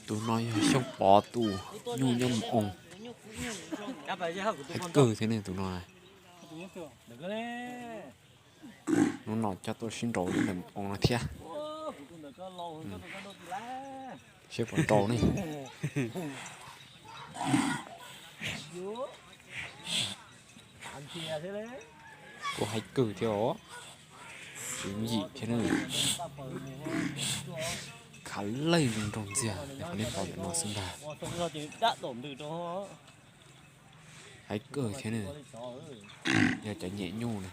Tus no yog Xyooj Pov tus nyuj nyob mus oo. Hais kawg thiab ne tus no. Hnub no coj tuaj sib nraus ntawm mus oo no thiab. Seb puas nraus ne. Kuj hais kawg thiab os. Tsis yim thiab ne. Khav lawj zoo nraug ntxiag, qhov nej pom ntawm no xwb ntag. Hais kawg thiab ne. Yog cov nyiam nyuj na,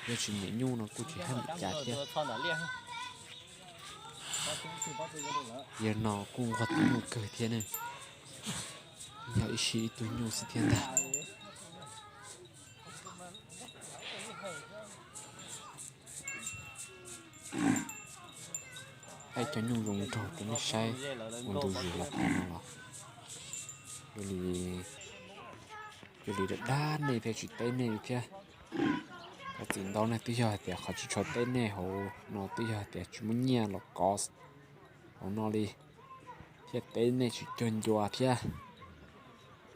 yog tsis nyiam nyuj no kuj tsis haj npaum cas thiab. Yog no kuj nquag tus nyuj kawg thiab ne. Yog ib sij ib tug nyuj xwb thiab ntag. Ib cov nyuj zoo nraug rau nej saib ua ntu zus los qhov no los. Ua li, ua li dag dag nej thiab tsis teb nej li thiab. Thov txim ntau ne, twb yog hais tias qhov tsis tshua teb nej hauv no twb yog hais tias tsis muaj nyiaj los kov hauv no li, thiaj teb nej tsis cuag ncua thiab.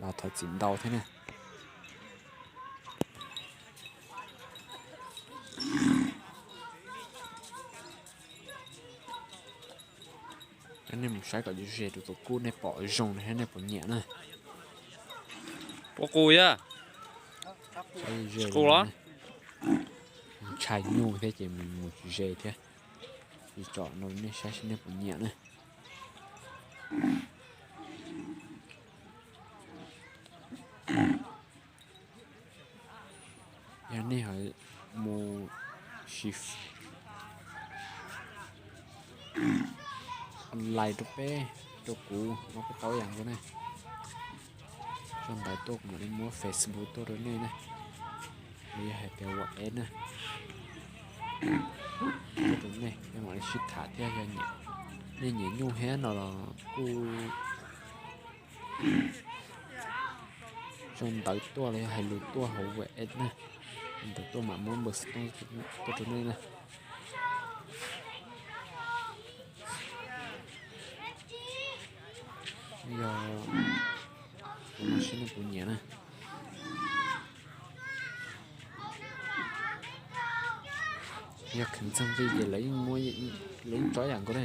Los thov txim ntau thiab na. Coj nej mus saib kom ze rau tus kub nej pom zoo thiab nej puas nyiam na. Puas qus yog? Qus los? Ntshai nyuj thiab ces mus tsis ze thiab. Tsis tsom no nej saib seb nej puas nyiam na. Yog nej ho mus sim online rau peb, rau kuv no kuj tau ib yam nkaus ne. Sau ntawv tuaj kuv mam li muab Facebook tuaj rau nej na. Los yog hais tias WhatsApp na, tuaj rau nej, nej mam li sib tham thiab. Yog nej nyiam nyuj thiab no los kuj sau ntawv tuaj los yog hais lus tuaj hauv WhatsApp na. Ntawd tuaj mam muab npawb xov tooj tuaj rau nej na. Yog kuv no seb nej puas nyiam na. Yog kheev txog nqi ces lawv yeej muab, lawv yeej tso ib yam nkaus ne.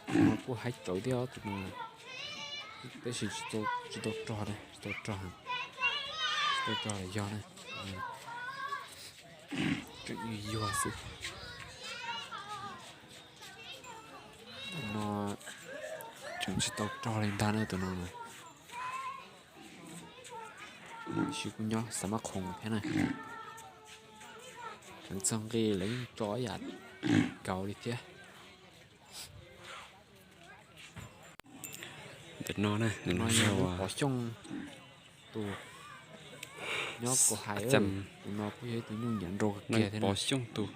Tus no kuj haib tsawv thiab os, tus no, tab sis tsis tau rog, tsis tau rog, tsis tau rog los yog na. Tseem yuag yuag xwb. Tus no tseem tsis tau rog li ntag na tus no. Tab sis kuj nyob xav mab khoom thiab na. Kheev txog nqi lawv yeej tso ib yam nkaus li thiab. Ntawm no na, ntawm no yog Pov Xyooj tus nyob Kaus Hais. Tus no kuj yog ib tug nyuj nyiam nrau kawg kiag thiab. Pov Xyooj tus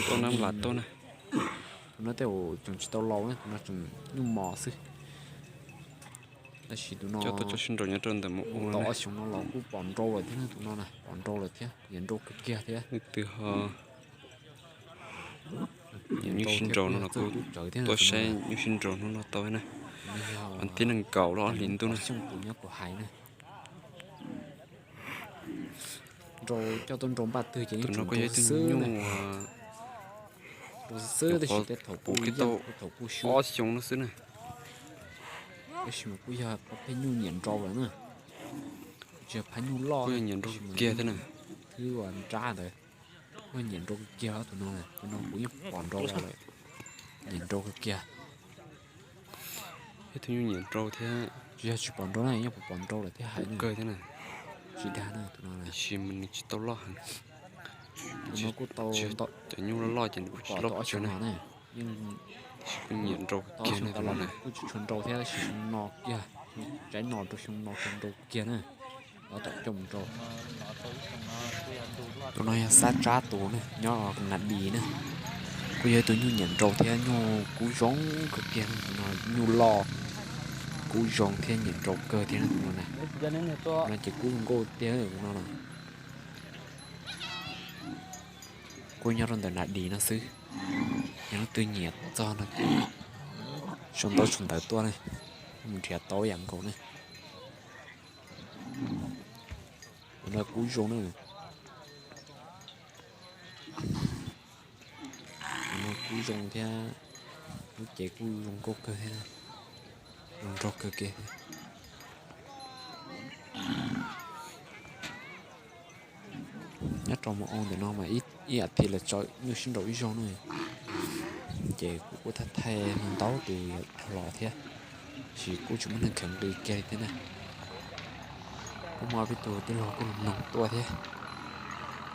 tuaj nab las tuaj na. Tus no tej zaum tseem tsis tau laus na, tus no tseem nyuj mos xwb. Tab sis tus no coj tuaj tso sib nraus nyob rau ntawm mus ua tau ob xyoos no los kuj pom nrau lawm thiab na, tus no na pom nrau lawm thiab, nyiam nrau kawg kiag thiab. Leej twg ho nyiam nyuj sib nraus no los kuj tuaj saib nyuj sib nraus hnub no tau na. Vas thib nees nkaum los ob hlis ntuj na. Xyooj tus nyob Kaus Hais na. Nrau coj tuaj nrau npaj twg ces tus no kuj yog ib tug nyuj, nrau xwb tab sis tej thaum kuj tau thaum kuj xyuab ob xyoo no xwb na. Tab sis mas kuj yog phab nyuj nyiam nrau lawm na. Tsis yog phab nyuj loj, kuj yog nyiam nrau kiag thiab na. Thwb uas nrab ntawd, kuj nyiam nrau kiag tus no, tus no kuv yeej pom nrau lawm, nyiam nrau kiag. Ib tug nyuj nyiam nrau thiab. Tsis yog tsis pom nrau na, yeej pom nrau lawm thiab hais kawg thiab na. Tsis dag na tus no, tab sis mas nws tsis tau loj heev. Tus no kuj tau cov nyuj loj loj ces nws kuj tsis loj kiag na. Tab sis kuj nyiam nrau kiag na tus no na. Kuj tsis tshua nrau thiab tab sis xyoo no kiag, tsaib no rau xyoo no kiag nrau kiag na. Los tom coj mus nrau. Tus no yog Xab Tsab tus na, nyob Nas Dis na. Kuj yog ib tug nyuj nyiam nrau thiab nyuj kub zoo kawg kiag, tus no nyuj loj kub zoo thiab nyiam nrau kawg thiab na tus no na. No ces kub zoo nkauj tiag tus no na. Kuj nyob rau ntawm nas dis no xwb, yog leej twg nyiam txog no ces sau ntaub sau ntawv tuaj ne, mus nrhiav tau ib yam nkaus ne. Tus no kuj zoo na, tus no kuj zoo thiab, lub cev kuj zoo nkauj kawg thiab, zoo nraug kawg kiag thiab. Nyob rau mus ua ntawm no mas ib yam thiaj li tso nyuj sib nraus ib zaug na, ces kuv kuj thaij thaij ntau tus dhau los thiab, tab sis kuj tsis muaj neeg kheev nqi kiag li thiab na. Kuj muaj ob peb tug tij laug kuj mloog tuaj thiab,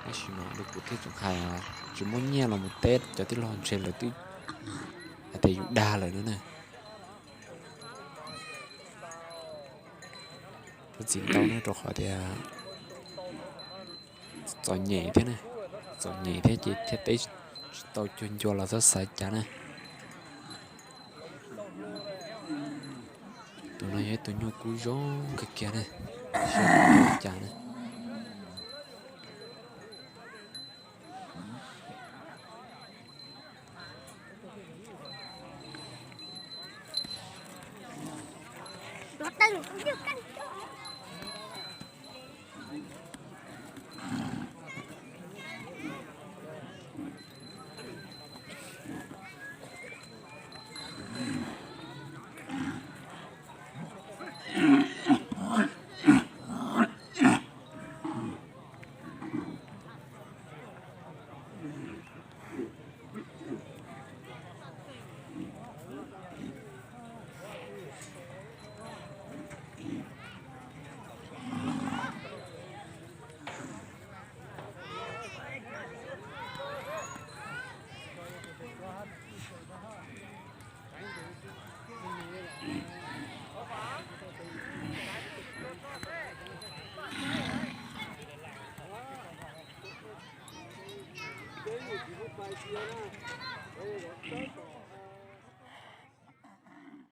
tab sis mas li kuv thiaj tseem hais tsis muaj nyiaj los mus teb cov tij laug ntshe lawv twb hais tias yus dag lawm no na. Txhob txwm ntau na, rau qhov tias txom nyem thiab na, txom nyem thiab ces thiaj teb tsis tau cuag ncua los txhob xav cas na. Tus no yog ib tug nyuj kub zoo kawg kiag na, xyov cas na.